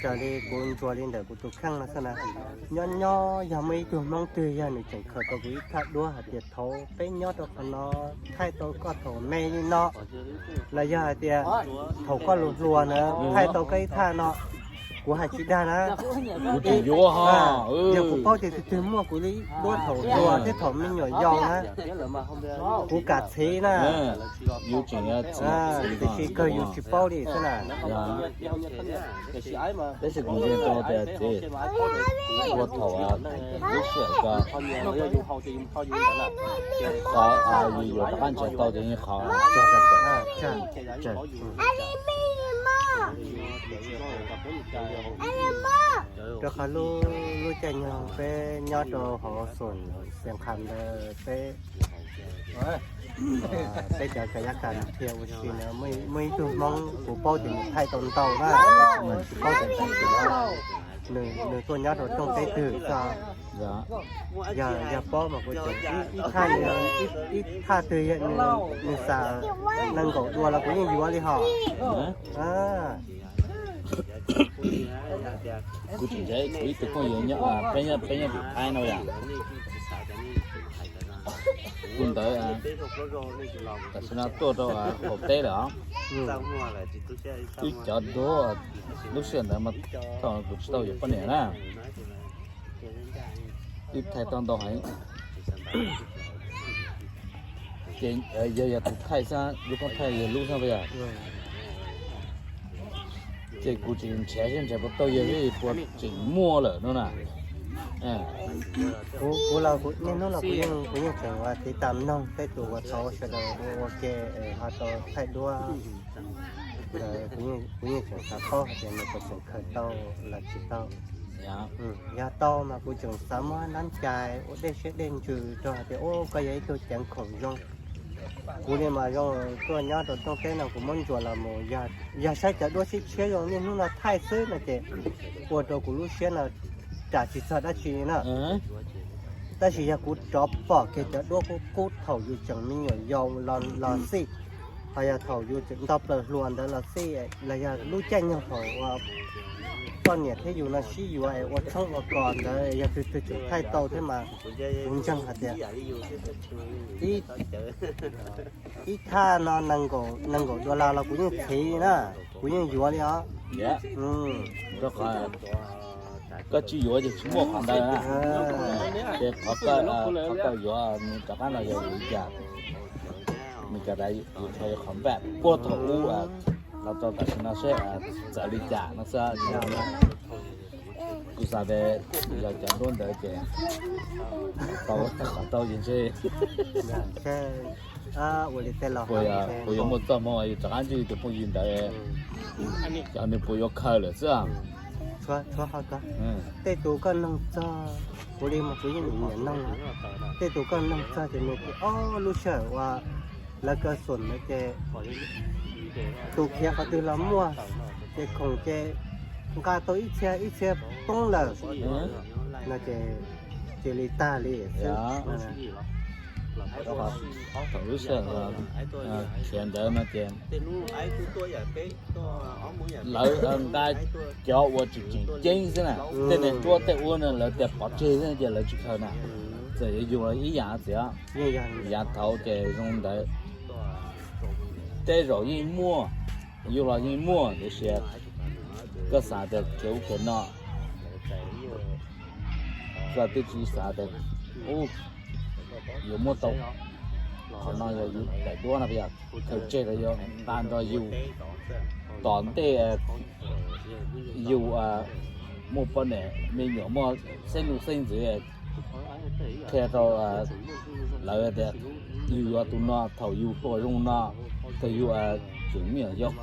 Raws li kuv ntsuas li ntawm kuv tus kheej no xwb na, nyob nyob yog muaj ib tug Hmoob twg yog nws tseem khaws tau kuv ib thaj duab hais tias thaum peb nyob rau qhov no thaij tau koj thaum me li no, los yog hais tias thaum koj hluas hluas na thaij tau koj ib thaj no, kuv hais tsis dag na. Kuv tseem yuav ho. Yog kuv paub tias tus twg muaj kuv li duab thaum hluas thiab thaum me nyuam yaus na, kuv kam txhiv na. Yus tseem, tiam sis kawg yus tsis paub li xwb na. Tab sis kuv ntseeg tau tias txiv, ua thaum lub sij hawm ko, qhov yus yuav rov qab nrhiav tau ces yeej qhov tsawg tsawg. Rau qhov lub caij nyoog peb nyob rau hauv xoom Xeev Khuam ntawd peb, peb cov cov yaj kas dhia ua si na, muaj ib tug Hmoob kuv paub tias nws thaij tau ntau na, tab sis mas tsis paub tias tam sim no nws tuaj nyob rau rooj teb twg xwb. Yog, yog paub mas kuv tseem, ib thaj, ib thaj twg nws xa nees nkaum dua los kuv yeej yuav li hos. Kuv tseem nrhiav kuv ib tug phooj ywg nyob, peb nyob, peb nyob tim Thaib no yom. Tus ntawd tam sim no tuaj rau qaum teb lawm os. Wb cov duab lub sij hawm ntawd mas thaum kuv tsis tau yuav poj niam na, wb thaij tau ntau heev. Ces yog, yog tus thaij xwb, lub koob thaij yog lub xwb puas yog? Ces kuv tseem nrhiav seb nrhiav puas tau yog li puas tseem muaj lawm no na. Kuv los niaj hnub los kuv yeej tseem ua tiv tam noog tej tus uas tau sawv daws ua ua ke ho tau thaij duab ntawd, kuv yeej tseem xav paub hais tias nws puas tseem khaws tau los tsis tau. Yog tau mas kuv tseem xav muab nab cai ua dej siab dej ntsws rau hais tias ua koj yog ib tug ceev khoom zoo. Kuv li mas zoo tuaj nyob rau rooj teb no kuv muab ntsuas los mus, yog saib cov duab tshiab tshiab zoo niaj hnub no thaij xwb no ces ua rau kuv lub siab no ras tsis txog dab tsi na. Tab sis yog kuv rov pom kiag cov duab qub qub thaum yus tseem me nyuam yaus los xij, ho yog thaum yus tseem nto plaws hluas ntawd los xij, los yog lub caij nyoog thaum uas poj niam thiab yus no sib yuav es ua tshoob ua kos ntawd yog tus twg tseem thaij tau thiab mas kuv ntseeg hais tias ib thaj no nees nkaum dollar los kuv yeej txhiv na, kuv yeej yuav li os. Rau qhov koj tsis yuav ces tsis muaj qhov ntawd na. Ces qhov koj, qhov koj yuav nws rov qab no yog vim li cas? Nws cov daim yus qhov yuav qhov npaj puag thaum ub los txog tam sim no seb txawv li cas no xwb. Kuv xav tias yog cov duab ntawd ces tau, qhov tau ces ntshe puas yuav muaj txoj hmoo yus rov qab ntsib tus phooj ywg ntawd, cov nws puas yuav khaws lawm xwb. Tej tus koj noog txog, kuv li mas kuv yeej nyiam noog, tej tus koj noog txog ces nws tias ob lub sij hawm uas lawv kaw xum ntawd ces tus khiav qhov twg los muaj, ces khoom ces nqa tau ib txhia ib txhia poob lawm no ces cia li tag li xwb. Thaum lub sij hawm khiav ntawd no ces lawv nqa cov uas tseem tseem ceeb xwb na, tej niag duab tej ub no lawv tias pov tseg xwb ces lawv tsis khaws na. Txawm yuav yug los ib yam txiv, yav thaud ces zoo ntawd, tej zaum yeej muaj, yug los yeej muaj tiam sis koj xav tias khiav ub khiav no, koj twb tsis xav tias ub yuav muab tau. Qhov no yog yus daim duab no yog khaws tseg rau yus nqa nrog yus tom ntej yus muaj poj niam me nyuam muaj xeeb leej xeeb ntxwv qhia rau lawv tias yus yuav tus no thaum yus hluas zoo no, thaum yus tseem me nyuam yaus.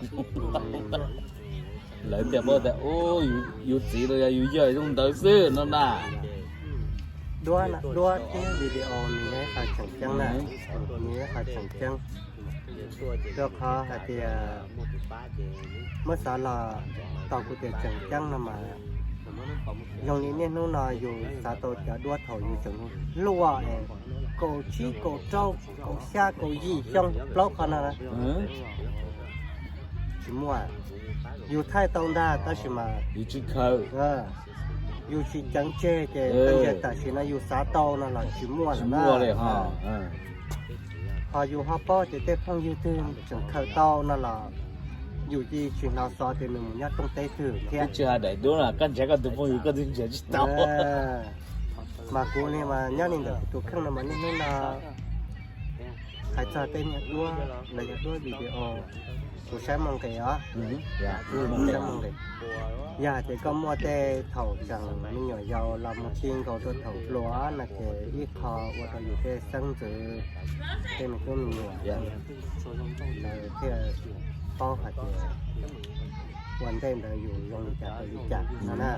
Lawv tias paub tias yus txiv los yog yus yawg zoo ntawd xwb no na. Duab, duab thiab video nws yog ib qho tseem ceeb na, nws yog ib qho tseem ceeb. Rau qhov hais tias muab xav los tau kuv tias tseem ceeb no mas zoo li niaj hnub no yus xav tau cov duab thaum yus tseem hluas, kaum tsib kaum rau kaum xya kaum yim xyoo plaub qhov no na. tsis muaj. Yus thaij tau ntag tab sis mas yus tsis khaws, yus tsis ceev tseg ces koj ntsia tam sim no yus xav tau no los tsis muaj lawm na. Ho yus ho paub tias tej phooj ywg twg tseem khaws tau no los yus cia tsis hnov xov tias nws mus nyob rooj teb twg thiab. Tsis hais daim duab no, koj nrhiav koj tus phooj ywg koj twb nrhiav tsis tau. Mas kuv li mas nyob li ntawm kuv tus kheej no mas niaj hnub no hais txog tej niag duab los yog duab video, kuv saib muaj nqis os. Kuv saib muaj nqis. Yog hais tias koj muaj tej thaum tseem me nyuam yaus los mus ti nkaus rau thaum hluas no ces ib qho ua rau yus tej xeeb ntxwv, tej me tub me nyuam lawv thiaj paub hais tias ua ntej ntawd yus zoo li cas rau li cas no na.